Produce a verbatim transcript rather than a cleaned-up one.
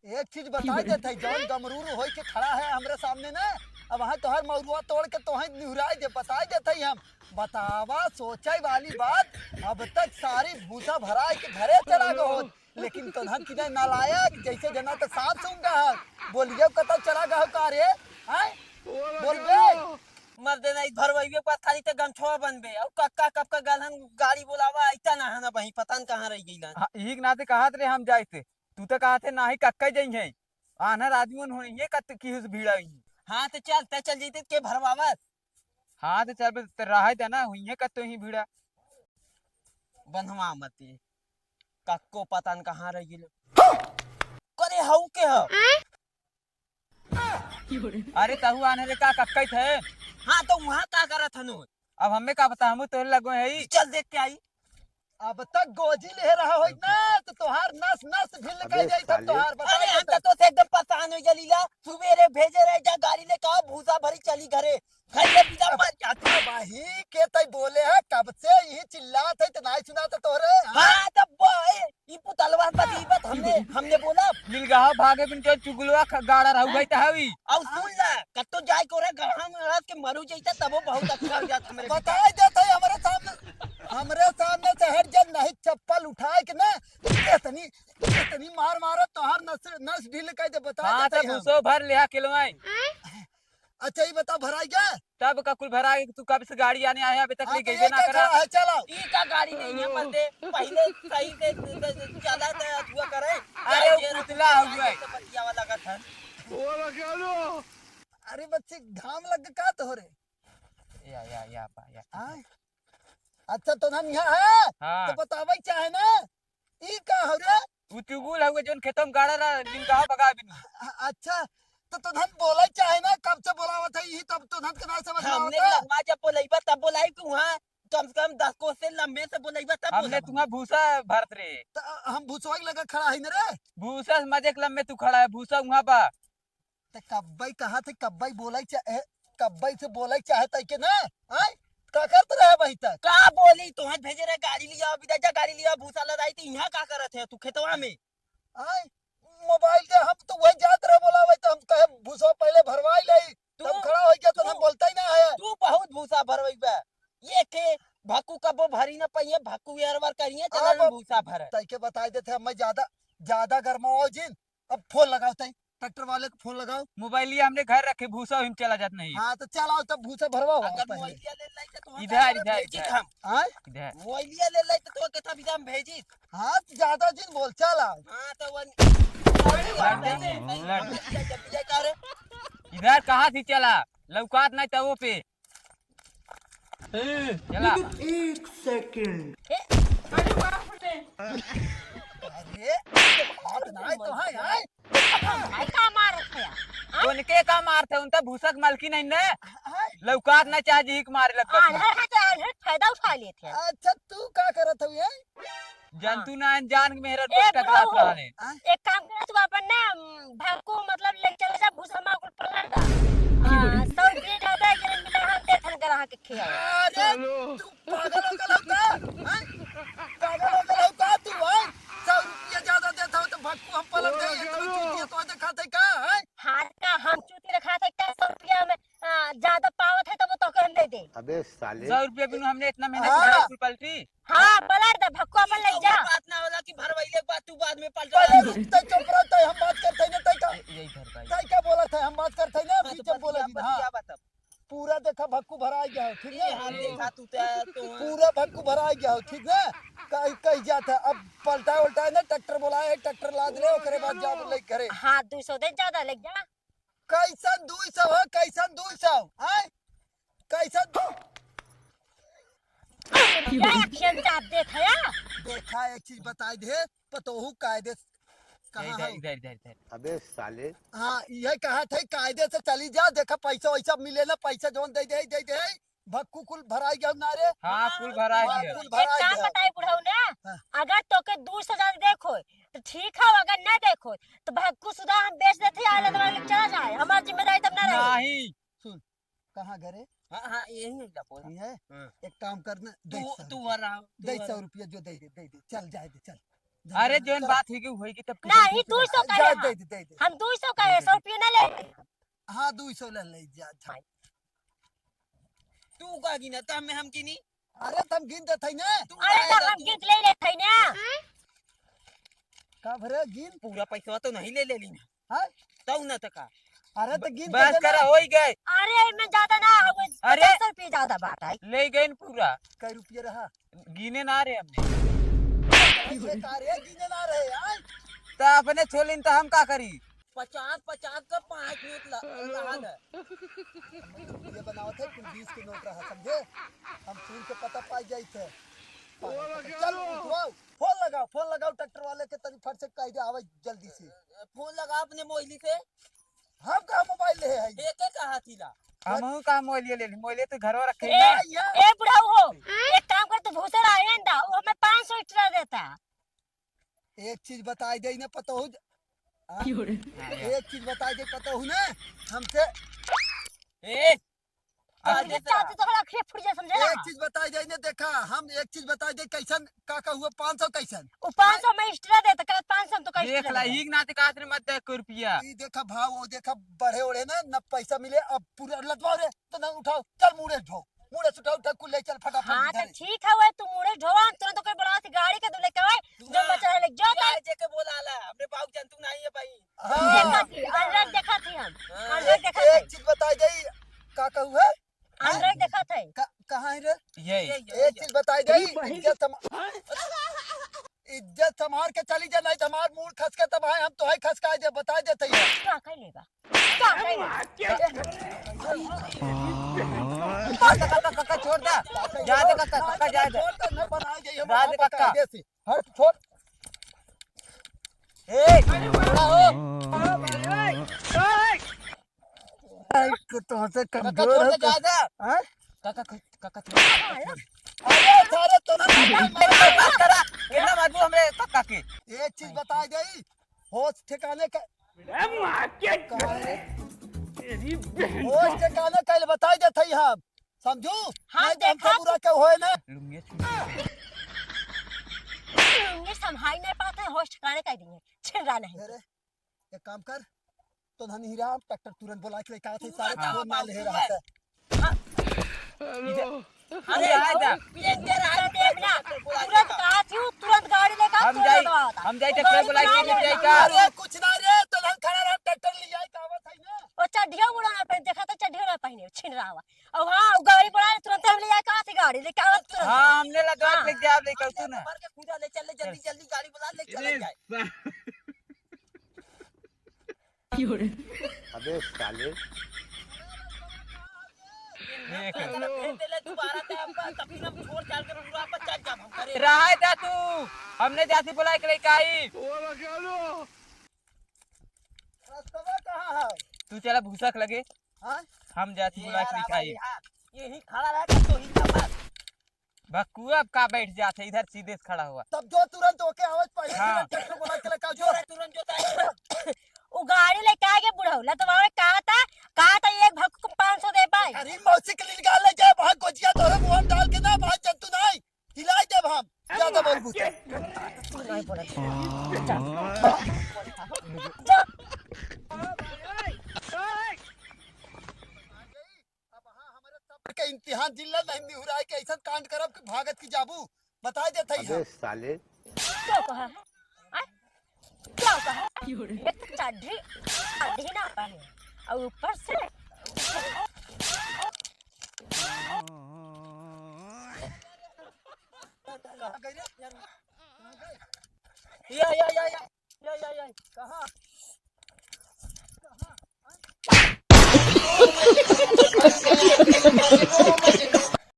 एक चीज बताई देत हई, जौन गमरूर होई के खड़ा है हमरे सामने ना, अब वहाँ तोहर मौरुआ तोड़ के तोहे निहुराई दे, बताई देत हई हम। बतावा, सोचे वाली बात, अब तक सारी भूसा भराई के घरे चला गो होत, लेकिन तोहन किने नालायक, जैसे जना तो सांप सूंघ गया है। बोलियो कतौ चला गया हो का रे? हैं? बोलबे? मर देना, इस भरवइबे पर खाली ते गमछवा बनबे। और कक्का कब का गलहन गाड़ी बोलावा, आइता ना है ना बही, पता न कहाँ रह गइलन। हाँ, यही के नाते कहत रहे हम जाइत। तू तो कहत है नाही कक्का जइहैं। आन्हर आदमी होइहैं कत की हुस भीड़ा हुई। हाँ, तो चल, ते चल जइते के भरवावत। हाँ, तो चल बे, ते रहे दे ना, हुई है कत ही भीड़ा। बनवा मती। कक्को पता न कहाँ रह गइल। करे हऊ के ह? अरे तहु आन्हरे का कक्कई थे? हाँ, तो वहाँ का करत हनु? अब हमें का पता, हमू तोरे लगो है ही। चल देख के आई। अब तक गोजी ले रहा होई ना, तो तोहार नस नस ढील कर अबे जाई, तब साले। तोहार बता अरे हम देता। तो, तो से एकदम परेशान हो गया लीला। सुबेरे भेजे रहे जा गाड़ी लेके आओ, भूसा भरी चली घरे। घर ले बिना अब मर जाती। अब वही के तई बोले है, कब से यही चिल्लात है, तो नाई सुनात तोहरे, हाँ? हाँ, तब वो, ए, ई पुतलवा बदीबत हमने, हमने बोला। मिल गया भागे बिन तो चुगलवा ख-, गाड़ा रहू गई तहवी। और सुन ला, कत्तो जाए को रे गढ़ा में रात के मरू जैसा, तब वो बहुत अच्छा हो जाता हमरे बताई देत है हमरे सामने, हमरे सामने से हट जा, नहीं चप्पल उठाए के ना, इतनी, इतनी मार मारो, तोहार नस, नस ढील कर दे, बताई हाँ, देत है तब हम। घुसो भर ले, हाँ, किलवाई। अच्छा, ये बता, भराई गया? तब का कुल भराई, तू कब से गाड़ी आने आया, अभी तक हाँ, ले तो गइबे ये ना क्या करा। खड़ा है, चल आओ। ई का गाड़ी नहीं है, मर्दे, पहले सही से, से, से चला था, अथुआ करे। अरे, वो ये पुतला रखा हुआ है। तो बतियावा लगा था। अरे बच्चे, घाम लग का तोहरे? या, या, या, बा, या। आय? अच्छा, तो हम यहाँ है, हाँ। तो बतावे चाहे ना, ई का हो रे? उ चुगुल हउए, जौन खेतों में गाड़ा रहा, लिंगावा भगा बिनु। अ-, अच्छा, तो तोहन बोले चाहे ना, कब से बोलावत है, यही तब तोहन के ना समझ में हमने आवत है। लगवा जब बोलइबा तब बोलाई कि वहाँ कम से कम दस कोस से लम्बे से बोलइबा तब हमने बोलबा। तुम्हारा भूसा भरत रे। तो हम भूसवा के लगे खड़ा है न रे। भूसा से मजे के लम्बे तू खड़ा है, भूसा वहाँ बा। त कब्बई कहा थे, कब्बई बोलाई चाहे, कब्बई से बोलाई चाहे तई के ना, आय? का करत रहे अबही तक? का बोली, तोहर भेजे रहे गाड़ी लिया, अभी जा गाड़ी लिया, भूसा लदाई, त यहाँ का करत है तू खेतवा में? आय? मोबाइल दे, हम तो वही जात रहे बोलावे, त हम कहे भूसा पहले भरवाई लई, तू, तब खड़ा होई गया, तो हम तू, बोलता ही ना है। तू बहुत भूसा भरवाई बा। ये के भक्कू कबो भरी ना पाइए, भक्कू एरवर करिए, चला अब ना भूसा भर। तई के बताई देते, हम ज्यादा, ज्यादा गरमाओ जिन, अब फोन लगाओ तई, ट्रैक्टर वाले को फोन लगाओ। मोबाइलिया हमने घर रखे, भूसा वहीं चला जात नहीं। हाँ, तो चल आओ, तब भूसा भरवाओ अगर पहले। मोबाइलिया ले लाई तो तुहां इधर, इधर, भेजित इधर। हम। हाँ? इधर। मोबाइलिया ले लाई तो तुहां के तब इधर हम भेजित। हाँ, तो ज्यादा जिन बोल, चल आओ। हाँ, तो वन लड़ दे, लड़ दे। जब भी जाए, का रे? इधर कहाँ थी चला? लौकात नहीं तो वो पे। ए, चला। लेकिन एक सेकंड। अरे बाप रे। अरे, हाथ ना है तो है, है। भाई का मारत है? हाँ? उनके का मारत है? उनका भूसक मालकिन है ना? है। लौकात ना चाहे जी के मारे लगत है। आन्हर है तो आन्हर फायदा उठा लेत है। अच्छा, तू का करत हऊ ये? जंतु ना अनजान के मेहरा ए, टकरात बुढ़ऊ, रहने। हाँ? एक काम कर, तू अपन ना, उम, भक्कू, मतलब, ले चले जा, भूसा मार कुल पलट दा। हाँ, सौ रुपये ज्यादा है, ये मिला, हम दे थन ग्राहक के खिया। अरे, हेलो। तू पागल हो गया का? हैं? पागल हो गया का तू, हैं? सौ रुपये ज्यादा देता हो तो भक्कू हम पलट ओ, दे, ये तो हेलो। चूतिया तो दिखाते का, हैं? हाथ का हम चूती रखा थे क्या सौ रुपया में? हाँ, ज्यादा पावत है तो वो तोके हम दे दे। अबे साले। सौ रुपया बिनु हमने इतना मेहनत हाँ। किया, कुल पलटी। हाँ, पलट दे, भक्कू अपन ले जा। बात ना होला कि भरवैले के बाद तू बाद में पलटा पहले दे। तै चुप रह, तै हम बात करते हैं ना, तै का, ए, यही धर भाई। तै का बोला था, हम बात करते हैं ना, हाँ, तो बीच में बोला बतिया, नहीं, हाँ। बतिया बता। पूरा देखा भक्कू भराई गया हो, ठीक ये है? हाल देखा तू तो, तो पूरा भक्कू भराई गया हो, ठीक है? कहीं, कहीं जाता, अब पलटा उल्टा है ना, ट्रैक्टर बोला है, ट्रैक्टर लाद ले, ओकरे बाद जाओ ले घरे। हाँ, दो सौ दे, ज्यादा ले जा। कैसन दुई सौ हो, कैसन दुई सौ, आय? कैसन दु- क्या action चाप देत है? देखा, एक चीज बताई दे, पतोहू कायदे से कहाँ इधर, है? इधर, इधर, इधर। अबे साले। हाँ, ये कहा थे, कायदे से चली जा, देखा, पैसा वैसा मिले ना, पैसा जौन दे दे, दे दे, भक्कू कुल भराई गया ना रे? हाँ, कुल भराई हाँ, गया। कुल भराई एक काम गया। बताई बुढ़ऊ ना, हाँ। अगर तोके दो सौ ज्यादा देखो, तो ठीक है, अगर ना देखो, तो भक्कू सुधा हम बेच देते हैं, आले तुम्हारे चला जाए, हमारी जिम्मेदारी तब ना रहे। नहीं। सुन, कहाँ घरे? हाँ, हाँ, यही है, जा बोला। यही है? हाँ। एक काम करना, तू, डेढ़ सौ तू रुपया। हरा, तू डेढ़ सौ हरा। रुपया जो दे दे, दे दे, चल, जाए दे, चल। अरे, जौन बात होइगी, होइगी तब नहीं, किसी दुई सौ का जा, है। दे दे, दे दे। हम दुई सौ का है, सौ रुपया ना ले। हाँ, दुई सौ ले, ले जा, जा। तू का गिना, तब में हम गिनी? अरे, तब गिन देत हई ना। तू अरे, ना तब हम गिन ले लेत हई ना। का भरे गिन? पूरा पैसवा तो नहीं ले लेली ना। हाँ? तौ ना त का? अरे, तो गिन बस के दे करा, ना। होई गए। अरे, एमे ज्यादा ना, वो अरे। पचास रुपये ज्यादा बात है। ले गए न पूरा। कै रुपये रहा? गिने ना रे हमने। पैसे का रे, गिने ना रहे, आय? त अपने छोलिन त हम का करी? पचास, पचास का पाँच नोट ल-, लगा दे। ये बनावत है, कुल बीस के नोट रहा, समझे? हम सुन के पता पाई जाई थे। चल, उठवाओ, फोन लगाओ, फोन लगाओ ट्रैक्टर वाले के, तनी फट से कह दे, आवे जल्दी से। फोन लगा अपने मोहली से। हम का मोबाइल ले है? एके कहा थी ला। हमहू का मोबाइल ले ली, मोबाइल तो घरवा रखे ए, ना। ए बुढ़ऊ हो, एक काम कर, तू भूसड़ आयन दा, वो हमें पाँच सौ extra देता। एक चीज बताई दे ना पतोहू ज-, हाँ? क्यों रे? एक चीज बताई दे पतोहू ना हमसे। ए, आज अपने देख चाची तोहरा आँखें फूट जाए, समझे ना? एक चीज बताई दे ना, देखा, हम एक चीज बताई दे, कैसन का का हुआ, पाँच सौ कैसन? वो पाँच सौ में extra देता, कल पाँच सौ हम तो का देख extra ला, देता। हीग नाते का आखिर मत दे कोई रुपया। ई देखा भाव, वो देखा बढ़े ओढ़े ना, न पैसा मिले, अब पूरा लदवाओ रे, तो ना उठाओ, चल मुड़े ढो। मुड़े से उठा, उठा, कुल ले चल फटाफट हाँ, तो घरे। ठीक है, वही तू मुड़े ढोवा, हम तुरंत ओकर बड़ा से गाड़ी के तू लेके आवे, तू जो ना, बचा है, ले जा, तू जा। आए जे के बोला ला, हमरे बाबू जान तू नहीं है भाई। हाँ। देखा थी, अंदर देखा थी हम। हाँ। अंदर एक, देखा एक थी। चीज बताई जाई, का कहू है? अंदर देखा थी। का, कहाँ है रे? ये। ये, ये, एक ये। चीज बताई जाई, अरे भाई। इज्जत सम-, इज्जत संभाल के चली जा, नहीं तो हमार मूड़ खसके तब आए, हम तोहे खसकाए दे, बताई देते हैं। का कह लेगा? काका, काका, काका, छोड़ दे। जा दे काका, काका, जा दे। छोड़ दे, न बनाए जाइए, जा दे हम काका। कायदे से। हट, छोड़। ए, छोड़ा हो। ए, को तो से काका, कमजोर छोड़ है दे, तो। जा दे। हाँ? काका, काका, छोड़। अरे, सारे तो ना मार, मार, मार। कितना मारबू हमरे काका के? एक चीज बताई दे, होश ठिकाने का अरे माँ के कहाँ रे? तेरी बहन होश का। ठिकाने कइल बताई देत हई हम, समझू? हाँ, नहीं तो हमसे देखा बुरा तू। केहू होए ना। लुंगी छू। लुंगी संभाल नहीं पाते, होश ठिकाने कह दिए, छिन रहा नहीं। अरे, एक काम कर, तो धनी हीरा ट्रैक्टर तुरंत बोला के लेके आते, तू सारे ना फोन ना बाबू, ले तू रहा है। था। हाँ। हेलो। इधर। अरे, अरे, आए दा। ये दे रहा है। तुरंत देख ना, तुरंत कहा थी, तुरंत गाड़ी लेकर हम तुरंत जाई, आता। हम जाई, ट्रैक्टर गाड़ी बुलाई के बुला ले ले। जाई का? अरे, कुछ ना रे, तो हम खड़ा रहा, ट्रैक्टर ले जाए, कहावत है ना। वो चड्ढिया उड़ा ना पहने, देखा तो चड्ढिया ना पहने, छिन रहा हुआ। और हाँ, वो गाड़ी बुला ले, तुरंत हम ले जाए, कहा थी गाड़ी लेके आवा तुरंत। हाँ, हमने लगा हाँ। ले जाए, लेके तू ना। भर के कूदा ले, चल ले, जल्दी, जल्दी गाड़ी बुला ले, चल अरे जाए। सा- अबे साले। देख। रहा है जा तू, हमने जाती बुलाए के लेके आई। रस्तवा कहाँ है? तू चला भूसा के लगे। हाँ? हम जाती बुलाए के लेके आई। यही खड़ा रह, तो ही भक्कू अब का बैठ जात है, इधर सीधे से खड़ा हुआ। तब जो तुरंत ओके आवाज पहले हाँ। तुरंत ट्रैक्टर बुला के लेके आओ, जो रे, तुरंत जो ताई। उ गाड़ी लेके आगे बुढ़ऊ, लतवावे कहा था, कहा था एक भक्कू को पाँच सौ दे पाए। अरे मौसी के लिए गाल ले जाए, वहाँ गोजिया तो है, मुँह में डाल के ना, वहाँ जंतु नहीं, हिलाई देब हम, ज्यादा बोल बूते। नहीं बोले। जा। जा। अब हाँ, हमरे सब्र के इम्तिहान जिल्ला नहीं निहुराए के ऐसन कांड करब कि भागत की जाबू, बताए देत हई अबे हम। साले। क्या कहा है? आ? क्या कहा है? एक तो चड्ढी, चड्ढी ना पहने, और ऊपर से कहाँ गई रे? या, या, या, या। या, या, या, कहाँ?